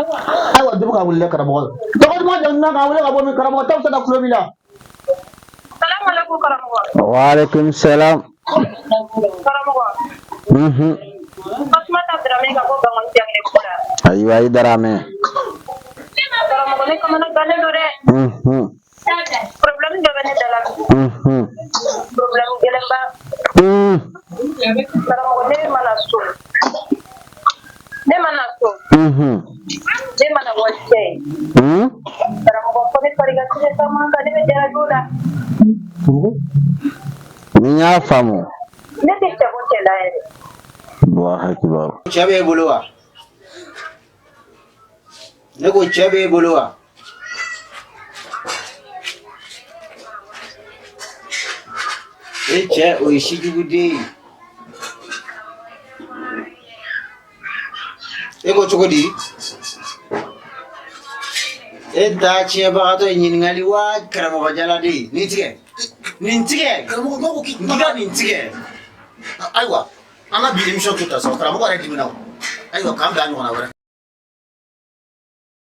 Ayiwa, dugu ka wuli karamɔgɔ, tɔgɔ duman, jamu duman, k'an wele ka bɔ min? Karamɔgɔ ta bɛ tulo b'i la. Salaamaaleykum karamɔgɔ. Waaleykum salam. Karamɔgɔ. Fatumata Dramé ka bɔ Bangoni Janginɛbugu la. Ayiwa, i Dramé. Karamɔgɔ, ne kamana gannen don dɛ. Problème dɔ bɛ ne da la. Problème gɛlɛnba. Karamɔgɔ, ne mana so. Ne mana so. Ne mana walijɛ ye. Karamɔgɔ, fo ne fari ka tigɛ caman kan, ne bɛ jarabi o la. Ni n y'a faamu. Ne tɛ cɛ bɔ cɛ la yɛrɛ. Allahu akbar. Cɛ b'e bolo wa? Ne ko cɛ b'e bolo wa? E cɛ, o ye sijuguden ye. E ko cogo di? E ta tiɲɛbagatɔ ye ɲininkali wa karamɔgɔ jaladen? Nin tigɛ. Nin tigɛ. Karamɔgɔ, dɔw ko k'i N ka nin tigɛ. Ayiwa, an ka bi émission to ta sa, karamɔgɔ yɛrɛ dimina o. Ayiwa, k'an bɛn a ɲɔgɔnna wɛrɛ.